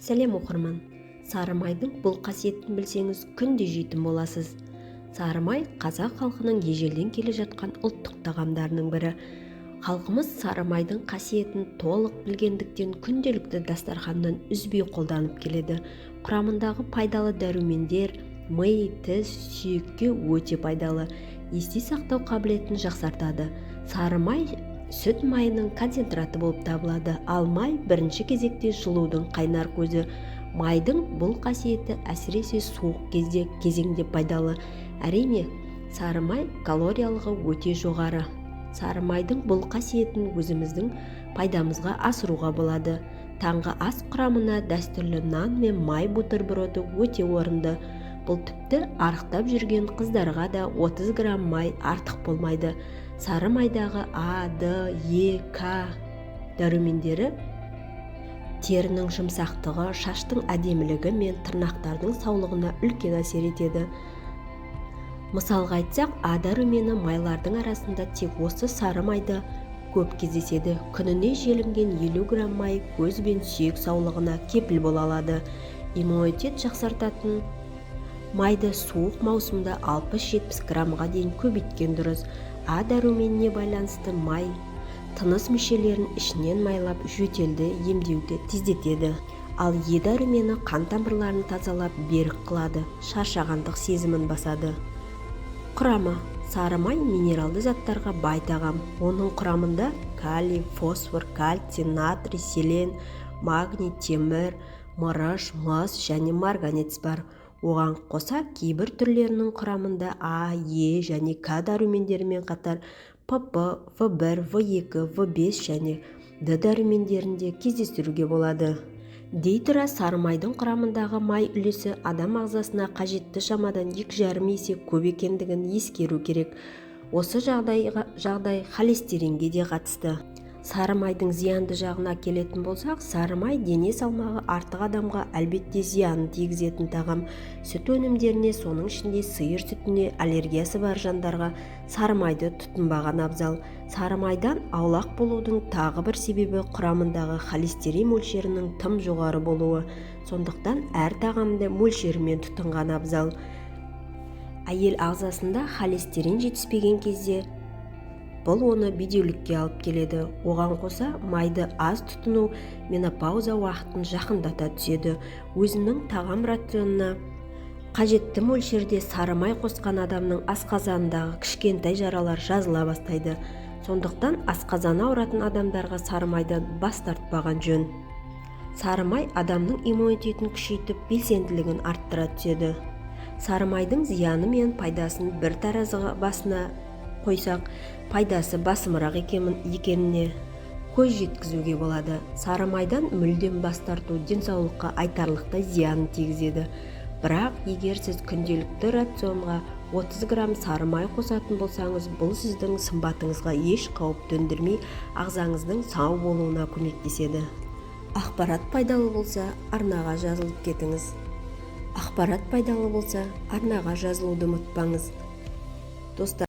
Сәлем, оқырман! Сары майдың бұл қасиетін білсеңіз, күнде жейтін боласыз. Сары май – қазақ халқының ежелден келе жатқан ұлттық тағамдарының бірі. Халқымыз сары майдың қасиетін толық білгендіктен, күнделікті дастарханнан үзбей қолданып келеді. Құрамындағы пайдалы дәрумендер ми, тіс, сүйекке өте пайдалы, есте сақтау қабілетін жақсартады. Сары май сүт майының концентраты болып табылады. Ал май бірінші кезекте жылудың қайнар көзі. Майдың бұл қасиеті әсіресе суық кезде кезеңде пайдалы. Әрине, сары май калориялығы өте жоғары. Сары майдың бұл қасиетін өзіміздің пайдамызға асыруға болады. Таңғы ас құрамына дәстүрлі нан мен май бутерброды өте орынды. Бұл тіпті арықтап жүрген қыздарға да 30 грамм май артық болмайды. Сары майдағы А, Д, Е, К дәрумендері терінің жұмсақтығы, шаштың әдемілігі мен тырнақтардың саулығына үлкен әсер етеді. Мысалға айтсақ, А дәрумені майлардың арасында тек осы сары майда көп кездеседі. Күніне желінген 50 грамм май көз бен сүйек саулығына кепіл бола алады. Иммунитет жақсартатын майды суық маусымда 60-70 граммға дейін көбейткен дұрыс. А дәруменіне байланысты май тыныс мүшелерін ішінен майлап, жөтелді емдеуді тездетеді. Ал Е дәрумені қан тамырларын тазалап, берік қылады, шаршағандық сезімін басады. Құрамы: сары май – минералды заттарға бай тағам. Оның құрамында калий, фосфор, кальций, натрий, селен, магний, темір, мырыш, мыс және марганец бар. Оған қоса кейбір түрлерінің құрамында А, Е және К дәрумендерімен қатар ПП, В1, В2, В5 және Д дәрумендерін де кездестіруге болады. Дей тұра, сары майдың құрамындағы май үлесі адам ағзасына қажетті шамадан 2,5 есе көп екендігін ескеру керек. Осы жағдай холестеринге де қатысты. Сары майдың зиянды жағына келетін болсақ, сары май дене салмағы артық адамға әлбетте зиянын тигізетін тағам. Сүт өнімдеріне, соның ішінде сиыр сүтіне аллергиясы бар жандарға сары майды тұтынбаған абзал. Сары майдан аулақ болудың тағы бір себебі – құрамындағы холестерин мөлшерінің тым жоғары болуы. Сондықтан әр тағамды мөлшерімен тұтынған абзал. Әйел ағзасында холестерин жетіспеген кезде бұл оны бедеулікке алып келеді. Оған қоса майды аз тұтыну менопауза уақытын жақындата түседі. Өзінің тағам рационына қажетті мөлшерде сары май қосқан адамның асқазанындағы кішкентай жаралар жазыла бастайды. Сондықтан асқазаны ауыратын адамдарға сары майдан бас тартпаған жөн. Сары май адамның иммунитетін күшейтіп, белсенділігін арттыра түседі. Сары майдың зияны мен пайдасын бір таразы басына қойсақ, пайдасы басымырақ екеніне көз жеткізуге болады. Сары майдан мүлдем бас тарту денсаулыққа айтарлықтай зиянын тигізеді. Бірақ егер сіз күнделікті рационға 30 грамм сары май қосатын болсаңыз, бұл сіздің сымбатыңызға еш қауіп төндірмей, ағзаңыздың сау болуына көмектеседі. Ақпарат пайдалы болса, арнаға жазылып кетіңіз. Ақпарат пайдалы болса, арнаға жазылуды ұмытпаңыз, достар.